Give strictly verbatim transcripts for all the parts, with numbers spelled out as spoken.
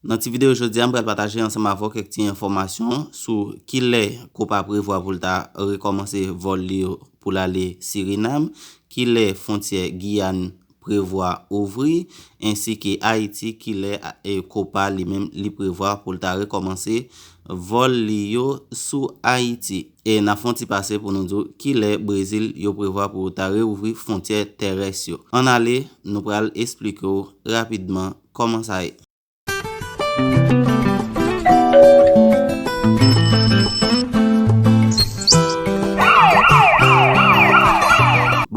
Nan ti videyo jodi a, m pral pataje ansanm avè w kèk ti enfòmasyon sou kilè Copa prevwa pou l ta rekòmanse vòl li yo pou l ale Sirinam, kilè fwontyè Giyàn prevwa ouvri, ensi ke Ayiti, kilè, e, Copa li menm li prevwa pou l ta rekòmanse vòl li yo sou Ayiti. E n ap fè yon ti pase pou nou di w kilè Brezil yo prevwa pou yo ta reouvri fwontyè tèrès yo. Ann ale, nou pral esplike w rapidman kòman sa ye.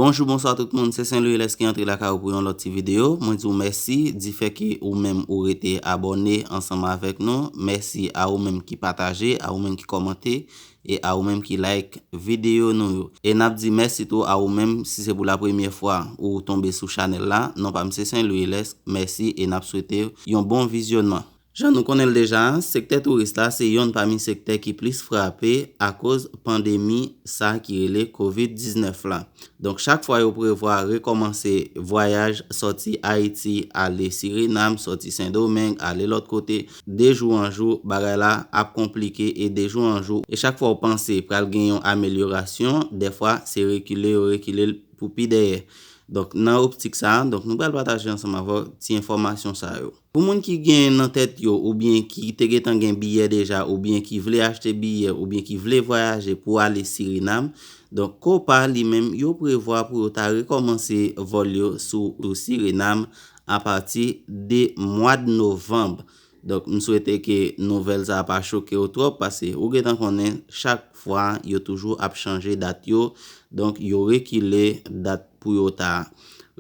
Bonjou, bonswa tout moun, se Sen Lwi Lès ki antre lakay ou pou yon lòt ti videyo. Mwen di w mèsi, difè ke ou menm ou rete abòne ansanm avèk nou. Mèsi a ou menm ki pataje, a ou menm ki kòmante, e a ou menm ki like videyo nou yo. E n ap di mèsi tou a ou menm si se pou la premyè fwa ou tonbe sou chanèl la. Non pa m se Sen Lwi Lès, mèsi e n ap swete yon bon vizyònman. Jan nou konnen l deja, sektè touris la se yonn pami sektè ki plis frape akoz pandemi sa ki rele kovid diznèf la. Donk, chak fwa yo prevwa rekòmanse vwayaj sòti Ayiti, ale Sirinam, sòti Sendomeng, ale lòt kote, de jou an jou, bagay la ap konplike e de jou an jou, e chak fwa w panse pral gen yon amelyorasyon, dèfwa se rekile yo rekile l pou pi dèyè. Donk, nan optik sa a, donk, nou pral pataje ansanm avè w ti enfòmasyon sa yo. Pou moun ki gen nan tèt yo, oubyen ki te gentan gen biyè deja, oubyen ki vle achte biyè, oubyen ki vle vwayaje pou ale Sirinam, donk, Copa li menm, yo prevwa pou yo ta rekòmanse vòl yo sou, sou Sirinam apati de mwa d novanm. Donk, m swete ke nouvèl sa a pa choke w twòp, paske ou gentan konnen chak fwa yo toujou ap chanje dat yo. Donk, yo rekile dat pou yo ta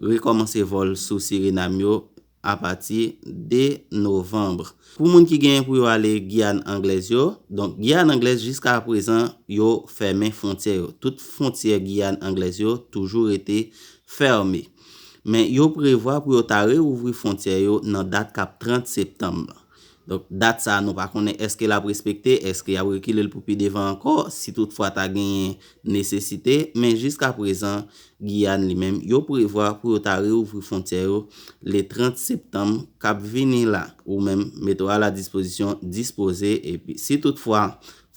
rekòmanse vòl sou Sirinam yo apati de novanm. Pou moun ki genyen pou yo ale Giyàn Anglèz yo, donk, Giyàn Anglèz jiska prezan yo fèmen fwontyè yo. Tout fwontyè Giyàn Anglèz yo toujou rete fèmen. Men yo prevwa pou yo ta reouvri fwontyè yo nan dat k ap trant septanm la. Donk, dat sa a, nou pa konnen èske l ap respekte, èske y ap rekile l pou pi devan ankò, si toutfwa ta genyen nesesite, men jiska prezan, Giyàn li menm, yo prevwa pou yo ta reouvri fwontyè yo le trant septanm k ap vini la. Ou menm, mete w a la dispozisyon, dispoze, epi si toutfwa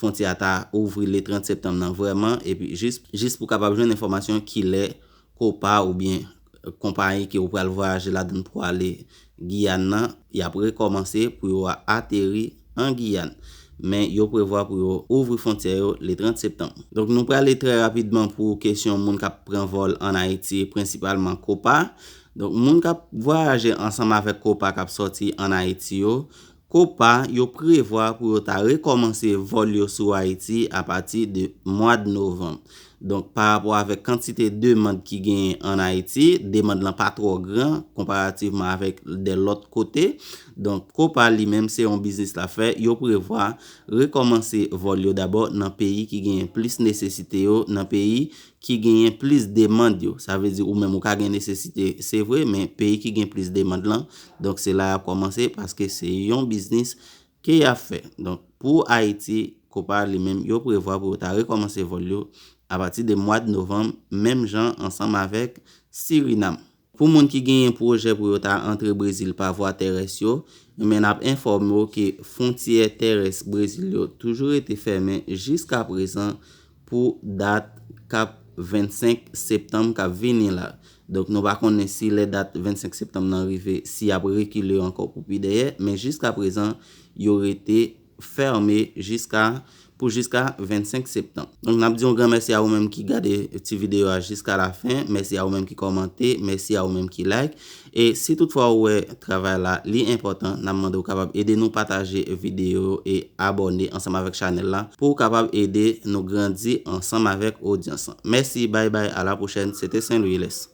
fwontyè a ta ouvri le trant septanm nan vrèman, epi jis, jis pou kapab jwenn enfòmasyon kilè Copa oubyen konpayi ke ou pral vwayaje ladan l pou ale Giyàn nan, y ap rekòmanse pou yo ateri an Giyàn. Men yo prevwa pou yo ouvri fwontyè yo le trant septanm. Donk, nou prale trè rapidman pou kesyon moun k ap pran vòl ann Ayiti, prensipalman Copa. Donk, moun k ap vwayaje ansanm avèk Copa k ap sòti ann Ayiti yo, Copa, yo prevwa pou yo ta rekòmanse vòl yo sou Ayiti apati de mwa d novanm. Donk, pa rapò avèk kantite demann ki genyen ann Ayiti, demann lan pa twò gran konparativman avèk de lòt kote. Donk, Copa li menm, se yon biznis l ap fè, yo prevwa rekòmanse vòl yo dabò nan peyi ki genyen plis nesesite yo, nan peyi ki genyen plis demann yo. Sa vle di ou menm ou ka gen nesesite, se vre, men peyi ki gen plis demann lan, donk se la y ap kòmanse paske se yon biznis ke y ap fè. Donk, pou Ayiti, Copa li menm, yo prevwa pou yo ta rekòmanse vòl yo apati de mwa d novanm, menm jan ansanm avèk Sirinam. Pou moun ki genyen pwojè pou yo ta antre Brezil pa vwa tèrès yo, men n ap enfòme w ke fwontyè tèrès Brezil yo toujou rete fèmen jiska prezan pou dat k ap vennsenk septanm k ap vini la. Donk, nou pa konnen si lè dat vennsenk septanm nan rive, si y ap rekile ankò pou pi dèyè, men jiska prezan, yo rete fèmen jiska, pou jiska vennsenk septanm. Donk, n ap di yon gran mèsi a ou menm ki gade ti videyo a jiska lafen. Mèsi a ou menm ki kòmante. Mèsi a ou menm ki like. E si toutfwa ou wè travay la, li enpòtan, n ap mande w kapab ede nou pataje videyo yo e abòne ansanm avèk chanèl la pou w kapab ede nou grandi ansanm avèk odyans lan. Mèsi, bay bay, a la pwochèn. Se te Sen Lwi Lès.